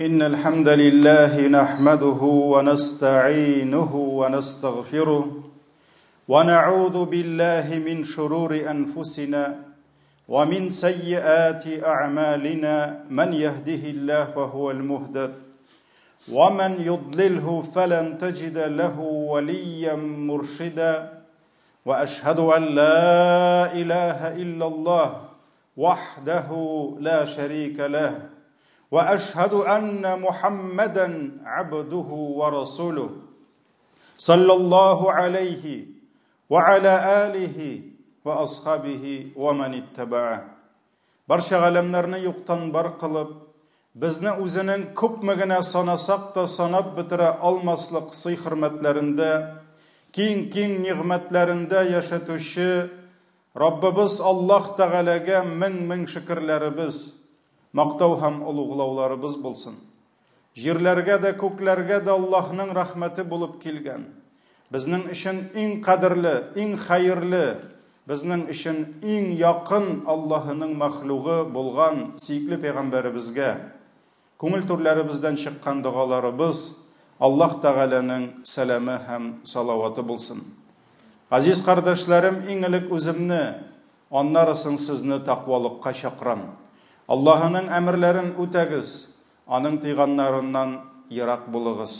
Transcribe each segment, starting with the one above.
إن الحمد لله نحمده ونستعينه ونستغفره ونعوذ بالله من شرور أنفسنا ومن سيئات أعمالنا من يهده الله فهو المهتد ومن يضلله فلن تجد له وليا مرشدا وأشهد أن لا إله إلا الله وحده لا شريك له وأشهد أن محمدا عبده ورسوله صلى الله عليه وعلى آله وأصحابه ومن اتبعه. Барча галәмнәрне юктан бар кылып, безне үзенең күпме генә санасак та санап бетерә алмаслык сый-хөрмәтләрендә, киң-киң нигъмәтләрендә яшәтүче Раббыбыз Аллаһ Тәгаләгә мең-мең шөкерләребез, мактау һәм олуглауларыбыз булсын. Җирләргә дә, күкләргә дә Аллаһның рәхмәте булып килгән. Безнең өчен иң кадерле, иң хәерле, безнең өчен иң якын Аллаһының мәхлугы булган сөекле пәйгамбәребезгә күңел түрләребездән чыккан догаларыбыз, Аллаһ Тәгаләнең сәламе һәм салаваты булсын. Газиз кардәшләрем, иң элек үземне, аннары соң сезне тәкъвалыкка чакырам. Аллаһының әмерләрен үтәгез, Аның тыйганнарыннан ерак булыгыз.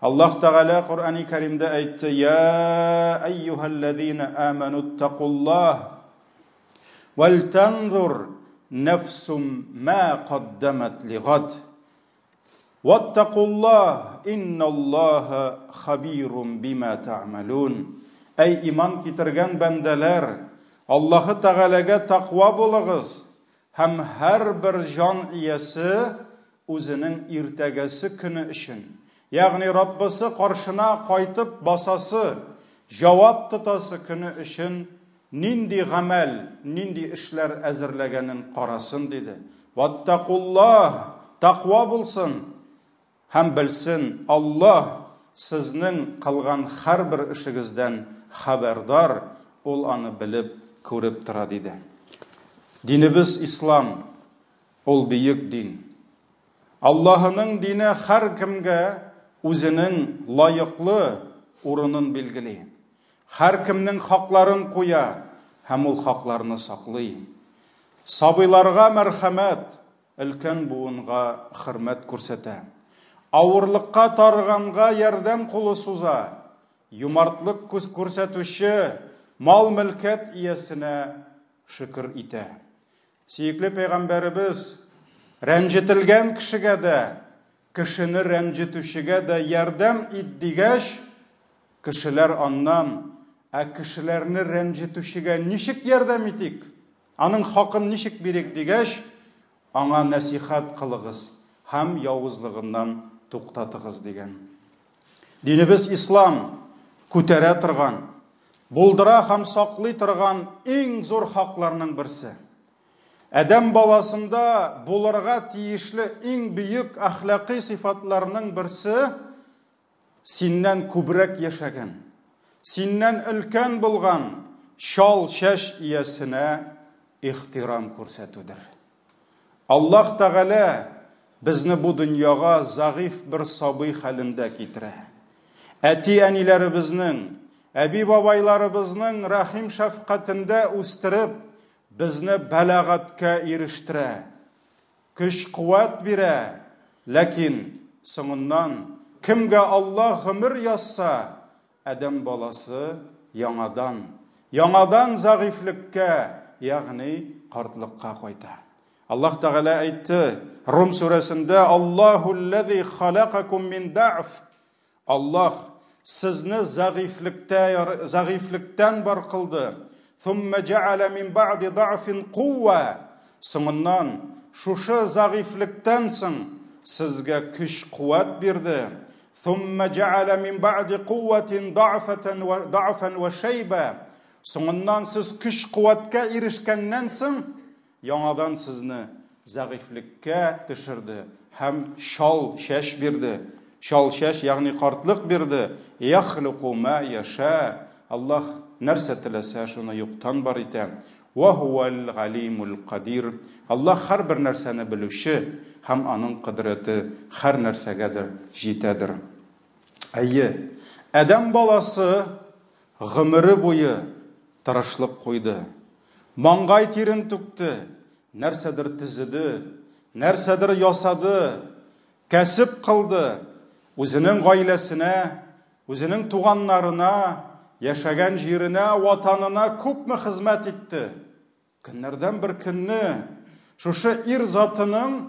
Аллаһ Тәгалә Коръәни Кәримдә әйтте: "Я әйюһәлләзина амануттакуллаһ вәл танзур нәфсум ма каддамат лигад. Ваттакуллаһ инналлаһа хабирум бима та'малун." Әй иман китергән бәндәләр, Аллаһы Тәгаләгә тәкъва булыгыз Һәм һәрбер җан иясе үзенең иртәгәсе көне өчен, ягъни Раббысы каршына кайтып басасы, җавап тотасы көне өчен нинди гамәл, нинди эшләр әзерләгәнен карасын, диде. Ваттакуллаһ, тәкъва булсын һәм белсен, Аллаһ сезнең кылган һәрбер эшегездән хәбәрдар, Ул аны белеп, күреп тора, диде. Динебез ислам, ул бөек дин. Аллаһының дине һәркемгә үзенең лаеклы урынын билгели. Һәркемнең хакларын куя һәм ул хакларны саклый. Сабыйларга мәрхәмәт, өлкән буынга хөрмәт күрсәтә. Авырлыкка тарыганга ярдәм кулы суза, юмартлык күрсәтүче мал-мөлкәт иясенә шөкер итә. Сөекле пәйгамбәребез рәнҗетелгән кешегә дә, кешене рәнҗетүчегә дә ярдәм ит дигәч, кешеләр аннан, ә кешеләрне рәнҗетүчегә ничек ярдәм итик? Аның хакын ничек бирик дигәч, аңа нәсихәт кылыгыз һәм явызлыгыннан туктатыгыз дигән. Динебез ислам күтәрә торган, булдыра һәм саклый торган иң зур хакларның берсе. Адәм баласында булырга тиешле иң бөек әхлакый сыйфатларның берсе синнән күбрәк яшәгән, синнән өлкән булган чал чәч иясенә ихтирам күрсәтүдер. Аллаһ Тәгалә безне бу дөньяга зәгыйфь бер сабый хәлендә китерә. Әти-әниләребезнең, әби-бабайларыбызның рәхим-шәфкатендә үстереп, безне бәлагатькә ирештерә. Көч-куәт бирә, ләкин соңыннан кемгә Аллаһ гомер язса, Адәм баласы яңадан, яңадан зәгыйфьлеккә, ягъни картлыкка кайта. Аллаһ Тәгалә әйтте, Рум сүрәсендә, Аллаһу халакакум мин да'ф. Аллаһ сезне зәгыйфьлектә, зәгыйфьлектән бар кылды. Thumma ja'ala min ba'di da'fin quwwa. Соңыннан шушы зәгыйфьлектән соң сезгә көч-куәт бирде. Thumma ja'ala min ba'di quwwatin da'fatan wa da'fan wa shayba. Соңыннан сез көч-куәткә ирешкәннән соң, яңадан сезне зәгыйфьлеккә төшерде һәм чал чәч бирде. Чал чәч, ягъни картлык бирде. Яхлуку ма яша. Аллаһ нәрсә теләсә, шуны юктан бар итә. Вә һуәл галимул кадир. Аллаһ һәрбер нәрсәне белүче һәм аның кодрәте һәр нәрсәгәдер җитәдер. Әйе, адәм баласы гомере буе тырышлык куйды. Маңгай тирен түкте, нәрсәдер төзеде, нәрсәдер ясады, кәсеп кылды, үзенең гаиләсенә, үзенең туганнарына, яшәгән җиренә, ватанына күпме хезмәт итте. Көннәрдән бер көнне шушы ир затының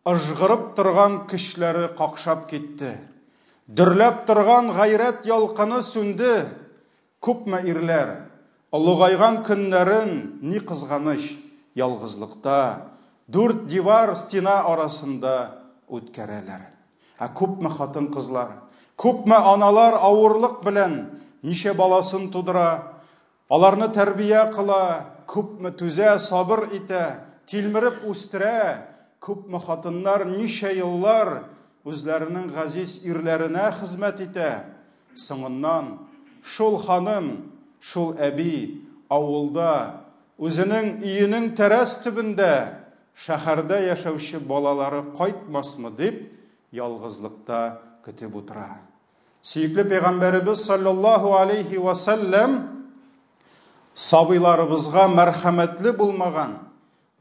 ыжгырып торган көчләре какшап китте. Дөрләп торган гайрәт ялкыны сүнде. Күпме ирләр олыгайган көннәрен, ни кызганыч, ялгызлыкта, дүрт дивар стена арасында үткәрәләр. Ә күпме хатын-кызлар, күпме аналар авырлык белән ничә баласын тудыра, аларны тәрбия кыла, күпме түзә, сабыр итә, тилмереп үстерә, күпме хатыннар ничә еллар үзләренең газиз ирләренә хезмәт итә. Соңыннан шул ханым, шул әби авылда, үзенең өенең тәрәз төбендә шәһәрдә яшәүче балалары кайтмасмы дип, ялгызлыкта көтеп утыра. Сөекле пәйгамбәребез саллаллаһу алейхи ва сәлләм сабыйларыбызга мәрхәмәтле булмаган,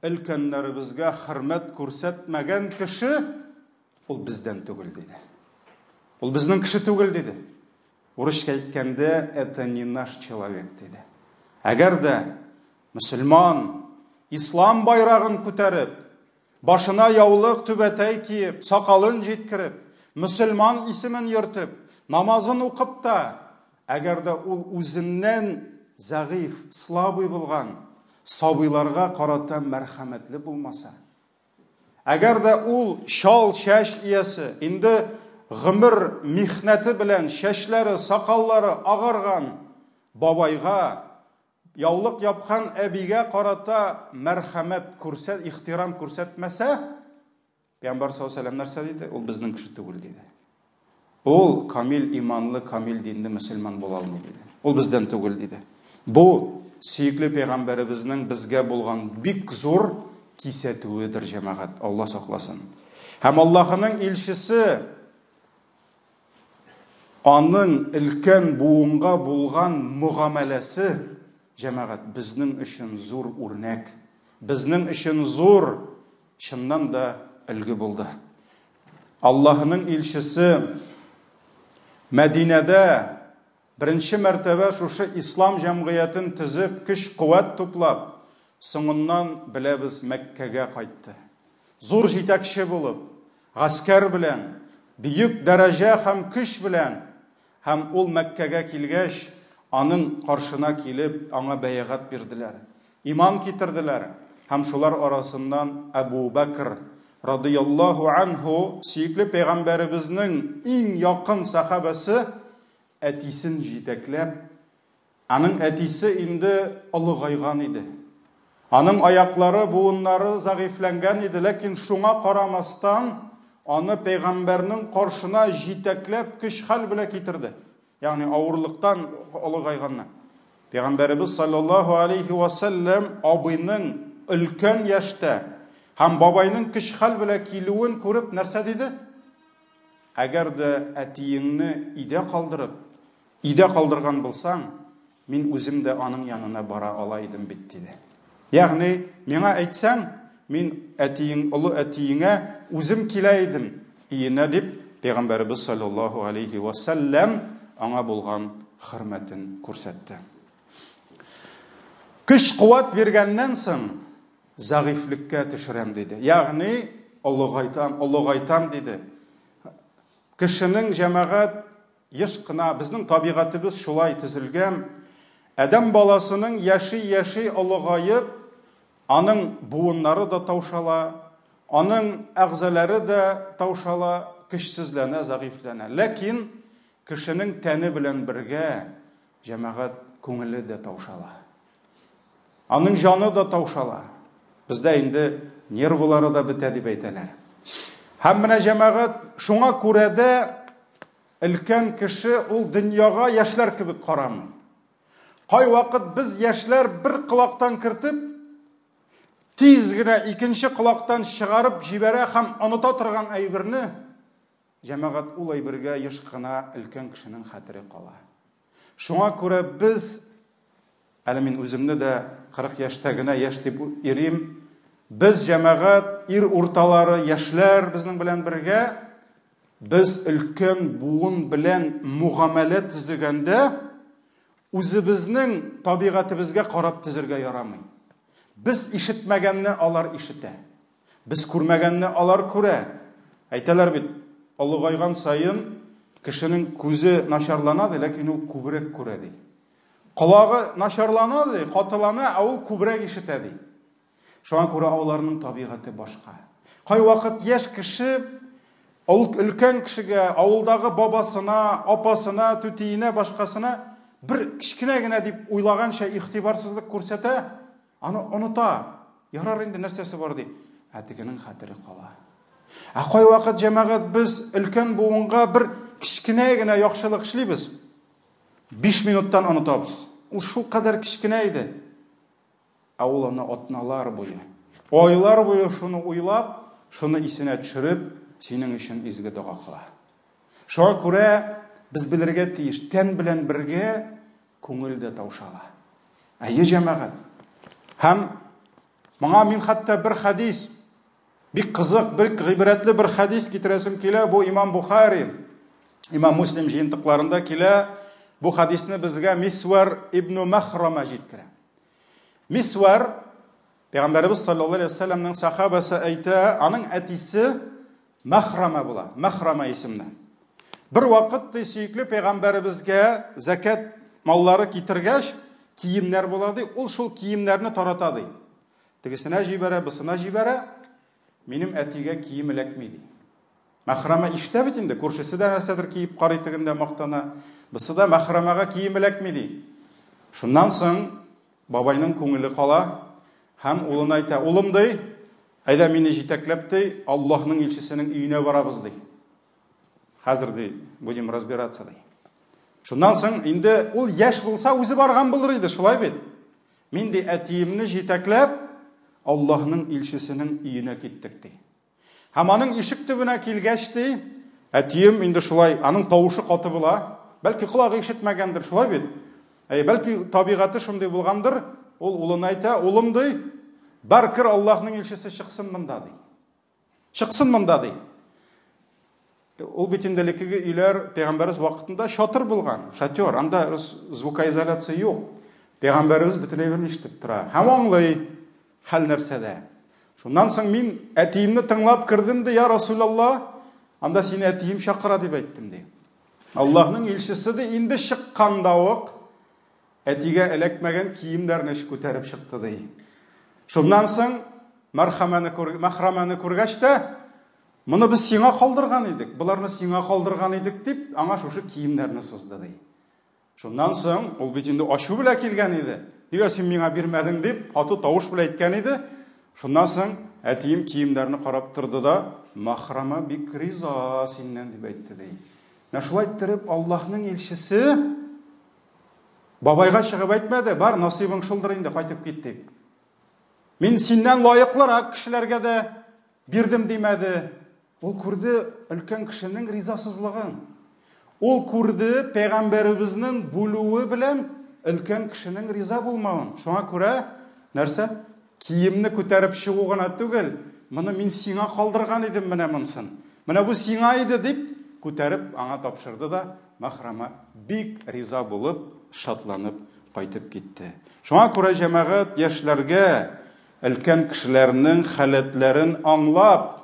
өлкәннәребезгә хөрмәт күрсәтмәгән кеше ул бездән түгел диде. Ул безнең кеше түгел диде. Урысча әйткәндә, это не наш человек диде. Әгәр дә мөселман ислам байрагын күтәреп, башына яулык түбәтәй киеп, сакалын җиткереп, мөселман исемен йөртеп, намазын укып та, әгәр дә ул үзеннән зәгыйфь, слабый булган сабыйларга карата мәрхәмәтле булмаса, әгәр дә ул чал чәч иясе, инде гомер михнәте белән чәчләре, сакаллары агарган бабайга, яулык япкан әбигә карата мәрхәмәт күрсәт, ихтирам күрсәтмәсә, Пәйгамбәр саллаллаһу алейһи нәрсә диде? Ул безнең кеше түгел диде. Ул камил иманлы, камил динле мөселман була алмый диде. Ул бездән түгел диде. Бу сөекле пәйгамбәребезнең безгә булган бик зур кисәтүедер, җәмәгать. Алла сакласын. Һәм Аллаһының илчесе аның өлкән буынга булган мөгамәләсе, җәмәгать, безнең өчен зур үрнәк, безнең өчен зур, чыннан да өлге булды. Аллаһының илчесе Мәдинәдә беренче мәртәбә шушы ислам җәмгыятен төзеп, көч-куәт туплап, соңыннан, беләбез, Мәккәгә кайтты. Зур җитәкче булып, гаскәр белән, бөек дәрәҗә һәм көч белән, һәм ул Мәккәгә килгәч, аның каршына килеп, аңа бәягать бирделәр. Иман китерделәр һәм шулар арасыннан Әбу Бәкр, радыяллаһу анһу, сөекле пәйгамбәребезнең иң якын сәхабәсе, әтисен җитәкләп, аның әтисе инде олыгайган иде. Аның аяклары, буыннары зәгыйфьләнгән иде, ләкин шуңа карамастан, аны пәйгамбәрнең каршына җитәкләп көч-хәл белән китерде. Ягъни авырлыктан олыгайганны. Пәйгамбәребез саллаллаһу алейхи ва сәлләм абыйның өлкән яшьтә һәм бабайның көч-хәл белән килүен күреп нәрсә диде? Әгәр дә әтиеңне өйдә калдырып, өйдә калдырган булсаң, мин үзем дә аның янына бара ала идем бит, диде. Ягъни, миңа әйтсәң, мин әтиең, олы әтиеңә үзем килә идем өенә, дип, Пәйгамбәребез саллаллаһу алейхи ва сәлләм аңа булган хөрмәтен күрсәтте. Көч-куәт биргәннән соң зәгыйфьлеккә төшерәм, диде. Ягъни, олыгайтам, олыгайтам, диде. Кешенең җәмәгать Еш кына безнең табигатебез шулай төзелгән, адәм баласының яши-яши олыгаеп, аның буыннары да таушала, аның әгъзалары да таушала, көчсезләнә, зәгыйфьләнә. Ләкин кешенең тәне белән бергә җәмәгать күңеле дә таушала. Аның җаны да таушала. Бездә инде нервылары да бетә дип әйтәләр. Һәм менә җәмәгать шуңа күрә дә Өлкән кеше ул дөньяга яшьләр кебек карамый. Кайвакыт без яшьләр бер колактан кертеп, тиз генә икенче колактан чыгарып җибәрә һәм оныта торган әйберне, җәмәгать ул әйбергә еш кына өлкән кешенең хәтере кала. Шуңа күрә без, әле мин үземне дә 40 яшьтә генә яшь дип йөрим, без җәмәгать, ир урталары, яшьләр безнең белән бергә, без өлкән буын белән мөгамәлә төзегәндә, үзебезнең табигатебезгә карап төзергә ярамый. Без ишетмәгәнне алар ишетә. Без күрмәгәнне алар күрә. Әйтәләр бит, олыгайган саен кешенең күзе начарлана ди, ләкин ул күбрәк күрә ди. Колагы начарлана ди, катылана, ә ул күбрәк ишетә ди. Шуңа күрә аларның табигате башка. Кайвакыт яшь кеше ул өлкән кешегә, авылдагы бабасына, апасына, түтиенә, башкасына бер кечкенә генә дип уйлаганча игътибарсызлык күрсәтә, аны оныта. Ярар инде нәрсәсе бар ди. Ә тегенең хәтере кала. Ә кайвакыт җәмәгать без өлкән буынга бер кечкенә генә яхшылык эшлибез. 5 минуттан онытабыз. Ул шулкадәр кечкенә иде. Ә ул аны атналар буе, айлар буе шуны уйлап, шуны исенә төшереп, синең өчен изге дога кыла. Шуңа күрә без белергә тиеш, тән белән бергә күңел дә таушала. Әйе, җәмәгать. Һәм моңа мин хәтта бер хәдис, бик кызык, бер гыйбрәтле бер хәдис китерәсем килә. Бу Имам Бухари, Имам Муслим җыентыкларында килә. Бу хәдисне безгә Мисвар ибн Махрама җиткерә. Мисвар Пәйгамбәребез саллаллаһу алейһи вәсәлләмнең сахабасы әйтә, аның әтисе Махрама була, Махрама исемле. Бер вакыт ди сөекле пәйгамбәребезгә зәкят маллары китергәч, киемнәр була ди, ул шул киемнәрне тарата ди. Тегесенә җибәрә, бысына җибәрә, минем әтигә кием эләкми ди. Мәхрәмә ишетә бит инде, күршесе дә нәрсәдер киеп карый тегендә мактана. Бысы да мәхрәмәгә кием эләкми ди. Шуннан соң бабайның күңеле кала һәм улына әйтә, улым ди, әйдә мине җитәкләп ди, Аллаһның илчесенең өенә барабыз ди. Хәзер ди, будем разбираться ди. Шуннан соң инде ул яшь булса үзе барган булыр иде, шулай бит? Мин ди әтиемне җитәкләп Аллаһның илчесенең өенә киттек ди. Һәм аның ишек төбенә килгәч ди, әтием инде шулай, аның тавышы каты була. Бәлки колагы ишетмәгәндер, шулай бит? Әй, бәлки табигате шундый булгандыр, ул улына әйтә, улым ди, бар кер Аллаһның илчесе чыксын монда ди. Чыксын монда ди. Ул бит инде элеккеге өйләр пәйгамбәребез вакытында чатыр булган, шатер, анда звукоизоляция юк. Пәйгамбәребез бөтен әйберне ишетеп тора һәм аңлый хәл нәрсәдә. Шуннан соң мин әтиемне тыңлап кердем ди, я Расулалла, анда сине әтием чакыра дип әйттем ди. Аллаһның илчесе ди, инде чыкканда ук әтигә эләкмәгән киемнәрне күтәреп чыкты ди. Шуннан соң мәрхәмәне күр, мәхрәмәне күргәч тә, моны без сиңа калдырган идек, боларны сиңа калдырган идек дип, аңа шушы киемнәрне сузды ди. Шуннан соң ул бит инде ачу белән килгән иде. Нигә син миңа бирмәдең дип, каты тавыш белән әйткән иде. Шуннан соң әтием киемнәрне карап торды да, Махрама бик риза синнән дип әйтте ди. Менә шулай иттереп Аллаһның илчесе бабайга чыгып әйтмәде, бар насыйбың шулдыр инде, кайтып кит дип. Мин синнән лаеклырак кешеләргә дә бирдем димәде. Ул күрде өлкән кешенең ризасызлыгын. Ул күрде пәйгамбәребезнең бүлүе белән өлкән кешенең риза булмавын. Шуңа күрә нәрсә? Киемне күтәреп чыгу гына түгел, моны мин сиңа калдырган идем менә монсын. Менә бу сиңа иде дип күтәреп аңа тапшырды да Махрама бик риза булып, шатланып кайтып китте. Шуңа күрә җәмәгать яшьләргә өлкән кешеләрнең халәтләрен аңлап,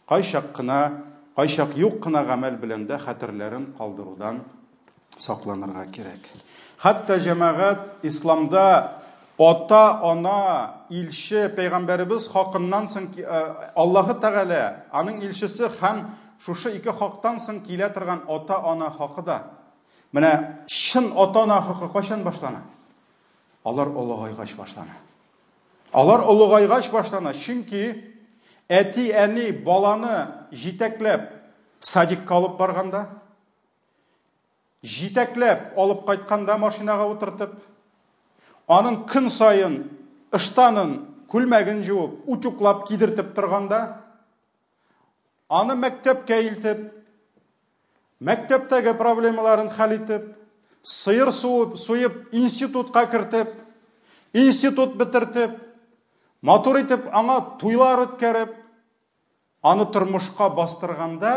кайчак кына, кайчак юк кына гамәл белән дә хәтерләрен калдырудан сакланырга кирәк. Хәтта җәмәгать исламда ата-ана, илче, пәйгамбәребез хакыннан соң э, Аллаһы Тәгалә, аның илчесе һәм шушы ике хактан соң килә торган ата-ана хакы да. Менә чын ата-ана хакы кайчан башлана? Алар олыгайгач башлана. Алар олыгайгач башлана, чөнки әти-әни баланы җитәкләп садикка алып барганда, җитәкләп алып кайтканда машинага утыртып, Аның көн саен ыштанын, күлмәген җуып, утюглап кидертеп торганда, аны мәктәпкә илтеп, мәктәптәге проблемаларын хәл итеп, сыер суып, суеп, институтка кертеп, институт бетертеп, матур итеп аңа туйлар үткәреп, Аны тормышка бастырганда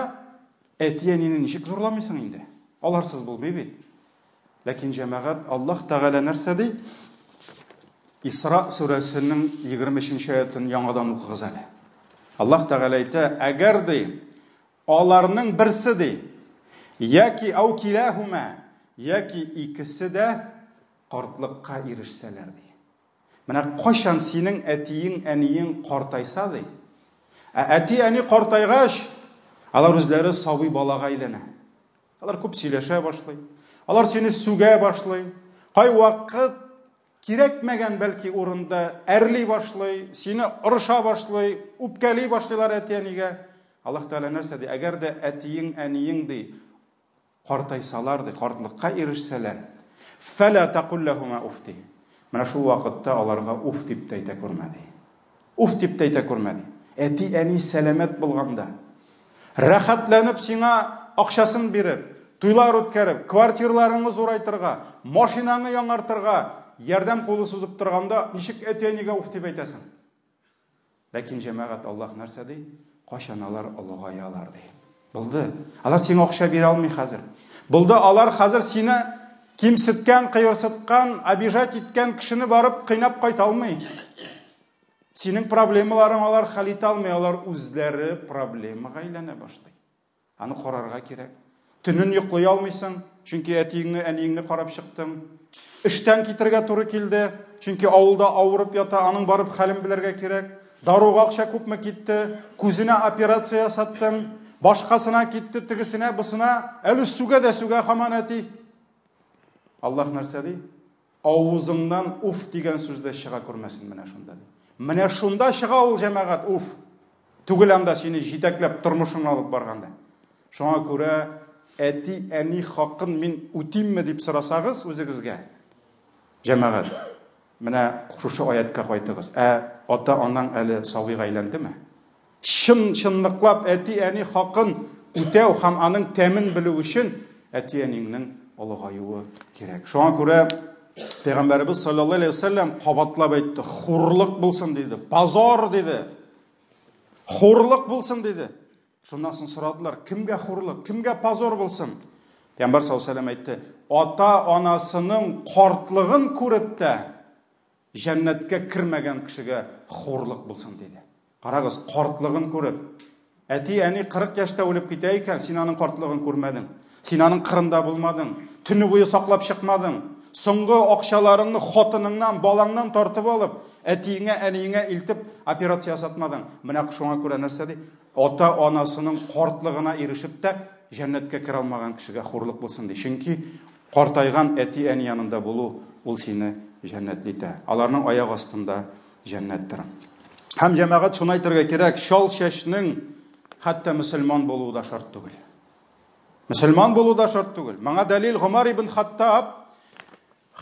әти-әнине ничек зурламыйсың инде? Аларсыз булмый бит. Ләкин җәмәгать Аллаһ Тәгалә нәрсә ди? Исра сүрәсенең 23 аятын яңадан укыгыз әле. Аллаһ Тәгалә әйтә, әгәр ди, аларның берсе ди, яки ау киләһүмә, яки икесе дә картлыкка ирешсәләр ди. Менә кайчан синең әтиең, әниең картайса ди. Ә әти-әни картайгач, алар үзләре сабый балага әйләнә. Алар күп сөйләшә башлый. Алар сине сүгә башлый. Кай вакыт кирәкмәгән бәлки урында әрли башлый, сине орыша башлый, үпкәли башлыйлар әти-әнигә. Аллаһ Тәгалә нәрсә ди? Әгәр дә әтиең, әниең ди, Картайсалар, ди, картлыкка ирешсәләр, фәлә тәкуль ләһүмә уф, ди. Менә шул вакытта аларга уф дип тә әйтә күрмә, ди. Уф дип тә әйтә күрмә, ди. Әти-әни сәламәт булганда, рәхәтләнеп сиңа акчасын биреп, туйлар үткәреп, квартирларыңны зурайтырга, машинаңны яңартырга ярдәм кулы сузып торганда, ничек әти-әнигә уф дип әйтәсең? Ләкин җәмәгать Аллаһ нәрсә ди? Кайчан алар олыгаялар ди. Булды. Алар сиңа акча бирә алмый хәзер. Булды, алар хәзер сине кимсеткән, кыерсыткан, обижать иткән кешене барып кыйнап кайта алмый. Синең проблемаларың алар хәл итә алмый, алар үзләре проблемага әйләнә башлый. Аны карарга кирәк. Төнен йоклый алмыйсың, чөнки әтиеңне, әниеңне карап чыктың. Эштән китергә туры килде, чөнки авылда авырып ята, аның барып хәлен белергә кирәк. Даруга акча күпме китте, күзенә операция ясаттың, башкасына китте, тегесенә, бусына, әле сүгә дә сүгә һаман әти. Аллаһ нәрсә ди? Авызыңнан уф дигән сүз дә чыга күрмәсен менә шунда. Менә шунда чыга ул җәмәгать уф. Түгел анда сине җитәкләп тормышыңны алып барганда. Шуңа күрә әти-әни хакын мин үтимме дип сорасагыз үзегезгә, җәмәгать, менә шушы аятка кайтыгыз. Ә ата-анаң әле сабыйга әйләндеме? Чын-чынлыклап әти-әни хакын үтәү һәм аның тәмен белү өчен әти-әниңнең олыгаюы кирәк. Шуңа күрә Пәйгамбәребез саллаллаһу алейһи вәсәлләм кабатлап әйтте, хурлык булсын диде, позор диде. Хурлык булсын диде. Шуннан соң сорадылар, кемгә хурлык, кемгә позор булсын? Пәйгамбәр саллаллаһу алейһи вәсәлләм әйтте, ата-анасының картлыгын күреп тә Җәннәткә кермәгән кешегә хурлык булсын, диде. Карагыз, картлыгын күреп. Әти-әни 40 яшьтә үлеп китә икән, син аның картлыгын күрмәдең. Син аның кырында булмадың. Төне буе саклап чыкмадың. Соңгы акчаларыңны хатыныңнан, балаңнан тартып алып, әтиеңә, әниеңә илтеп операция ясатмадың. Менә шуңа күрә нәрсә ди? Ата-анасының картлыгына ирешеп тә җәннәткә керә алмаган кешегә хурлык булсын ди. Чөнки картайган әти-әни янында булу ул сине җәннәтле итә. Аларның аяк астында җәннәттер. Һәм җәмәгать шуны әйтергә кирәк, чал чәчнең хәтта мөселман булуы да шарт түгел. Мөселман булу да шарт түгел. Моңа дәлил Гомар ибн Хаттаб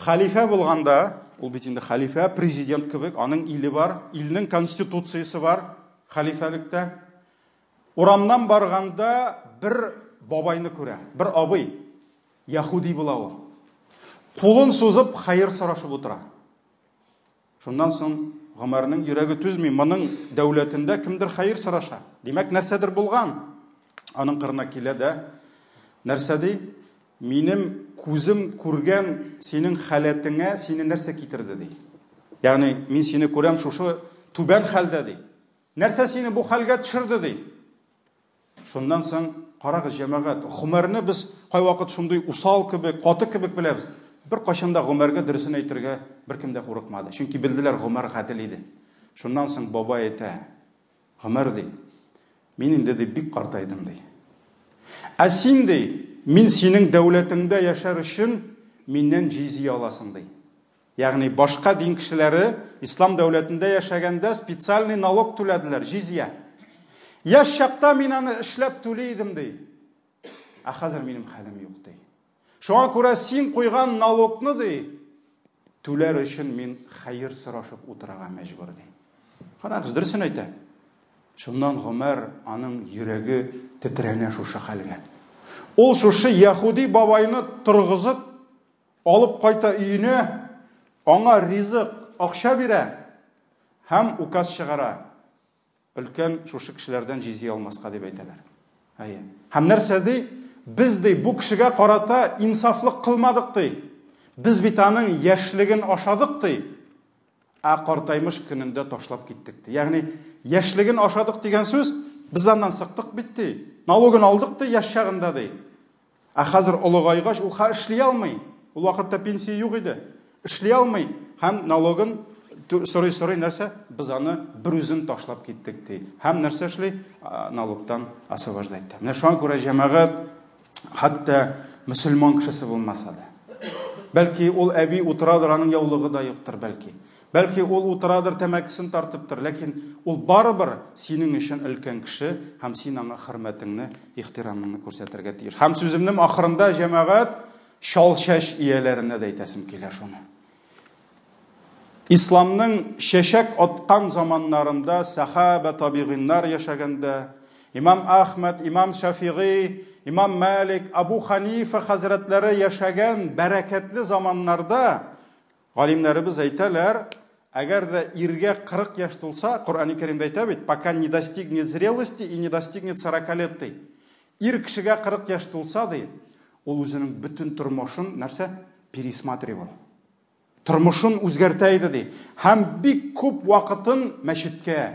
хәлифә булганда, ул бит инде хәлифә, президент кебек, аның иле бар, илнең конституциясе бар хәлифәлектә. Урамнан барганда бер бабайны күрә, бер абый, яһүди була ул. Кулын сузып хәер сорашып утыра. Шуннан соң Гомәрнең йөрәге түзми, моның дәүләтендә кемдер хәер сораша. Димәк, нәрсәдер булган. Аның кырына килә дә, нәрсә ди? Минем күзем күргән синең халәтеңә сине нәрсә китерде ди. Ягъни мин сине күрәм шушы түбән хәлдә ди. Нәрсә сине бу хәлгә төшерде ди. Шуннан соң, карагыз, җәмәгать, Гомәрне без кайвакыт шундый усал кебек, каты кебек беләбез. Беркайчан да Гомәргә дөресен әйтергә беркем дә курыкмады. Чөнки белделәр, Гомәр гадел иде. Шуннан соң бабай әйтә, Гомәр ди, мин инде ди бик картайдым ди. Ә син ди, мин синең дәүләтеңдә яшәр өчен миннән җизия аласың ди. Ягъни башка дин кешеләре ислам дәүләтендә яшәгәндә специальный налог түләделәр, җизия. Яшь чакта мин аны эшләп түли идем, ди. Ә хәзер минем хәлем юк, ди. Шуңа күрә син куйган налогны, ди, Түләр өчен мин хәер сорашып утырырга мәҗбүр, ди. Карагыз, дөресен әйтә. Шуннан Гомәр аның йөрәге тетрәнә шушы хәлгә. Ул шушы яһүди бабайны торгызып, алып кайта өенә, аңа ризык, акча бирә һәм указ чыгара. Өлкән шушы кешеләрдән җизия алмаска дип әйтәләр. Әйе. Һәм нәрсә ди? Без ди бу кешегә карата инсафлык кылмадык ди. Без бит аның яшьлеген ашадык ди. Ә картаймыш көнендә ташлап киттек ди. Ягъни яшьлеген ашадык дигән сүз без аннан сыктык бит ди. Налогын алдык ди яшь чагында ди. Ә хәзер олыгайгач, ул ха эшли алмый. Ул вакытта пенсия юк иде. Эшли алмый һәм налогын сорый-сорый нәрсә? Без аны бер үзен ташлап киттек ди. Һәм нәрсә эшли? Налогтан освобождать. Менә шуңа күрә җәмәгать хәтта мөселман кешесе булмаса да. Бәлки ул әби утырадыр, аның яулыгы да юктыр бәлки. Бәлки ул утырадыр, тәмәкесен тартыптыр, ләкин ул барыбер синең өчен өлкән кеше һәм син аңа хөрмәтеңне, ихтирамыңны күрсәтергә тиеш. Һәм сүземнең ахырында җәмәгать чал чәч ияләренә дә әйтәсем килә шуны. Исламның чәчәк аткан заманнарында сахаба табигыйннар яшәгәндә, Имам Ахмад, Имам Шафигый, Имам Малик, Абу Ханифа хәзрәтләре яшәгән бәрәкәтле заманнарда Галимнәребез әйтәләр, әгәр дә иргә 40 яшь тулса, Коръәни Кәримдә әйтә бит, пока не достигнет зрелости и не достигнет 40 лет, ди. Ир кешегә 40 яшь тулса, ди, ул үзенең бөтен тормышын нәрсә? Пересматривал. Тормышын үзгәртә иде, ди. Һәм бик күп вакытын мәчеткә,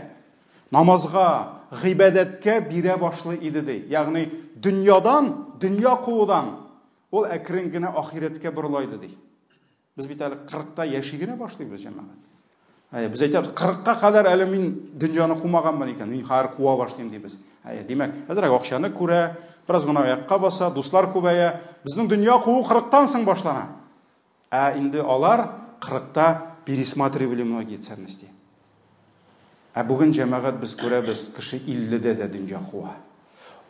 намазга, гыйбадәткә бирә башлый иде, ди. Ягъни дөньядан, дөнья куудан ул әкрен генә ахирәткә борыла иде, ди. Без бит әле 40-та яши генә башлыйбыз, җәмәгать. Әйе, без әйтәбез, 40-ка кадәр әле мин дөньяны кумаганмын икән, мин хәзер куа башлыйм дибез. Әйе, димәк, әзрәк акчаны күрә, бераз гына аякка баса, дуслар күбәя. Безнең дөнья куу 40-тан соң башлана. Ә инде алар 40-та пересматривали многие ценности. Ә бүген җәмәгать без күрәбез, кеше 50-дә дә дөнья куа.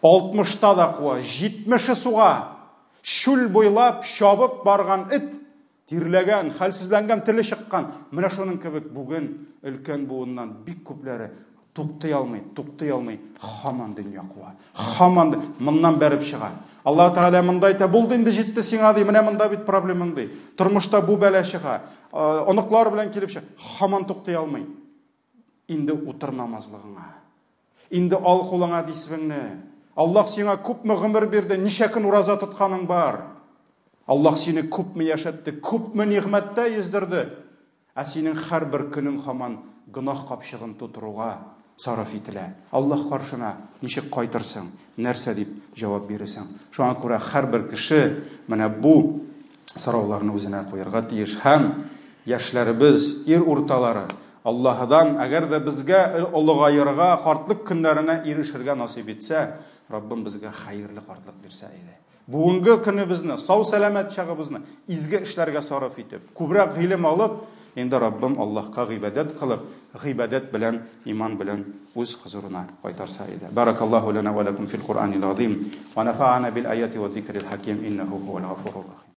60-та да куа, 70-е суга. Чүл буйлап чабып барган эт, тирләгән, хәлсезләнгән, теле чыккан. Менә шуның кебек бүген өлкән буыннан бик күпләре туктый алмый, туктый алмый, хаман дөнья куа. Хаман моннан бәреп чыга. Аллаһ Тәгалә монда әйтә, булды инде җитте сиңа ди, менә монда бит проблемаң ди. Тормышта бу бәла чыга. Оныклар белән килеп чыга. Хаман туктый алмый. Инде утыр намазлыгыңа. Инде ал кулыңа дисбеңне. Аллаһ сиңа күпме гомер бирде, ничә көн ураза тотканың бар. Аллаһ сине күпме яшәтте, күпме нигъмәттә йөздерде. Ә синең һәрбер көнең һаман гөнаһ капчыгын тутыруга сарыф ителә. Аллаһ каршына ничек кайтырсың, нәрсә дип җавап бирерсең? Шуңа күрә һәрбер кеше менә бу сорауларны үзенә куярга тиеш. Һәм яшьләребез, ир урталары, Аллаһыдан, әгәр дә безгә олыгаерга, картлык көннәренә ирешергә насыйп итсә, Раббым безгә хәерле картлык бирсә иде. Бүгенге көнебезне, сау-сәламәт чагыбызны изге эшләргә сарыф итеп, күбрәк гыйлем алып, инде Раббым Аллаһка гыйбадәт кылып, гыйбадәт белән, иман белән үз хозурына кайтарса иде. Баракаллаһу лана ва лакум фил Куръанил азим, ва нафаана бил аяти ва зикрил хаким, иннаху хуал гафурur рахим.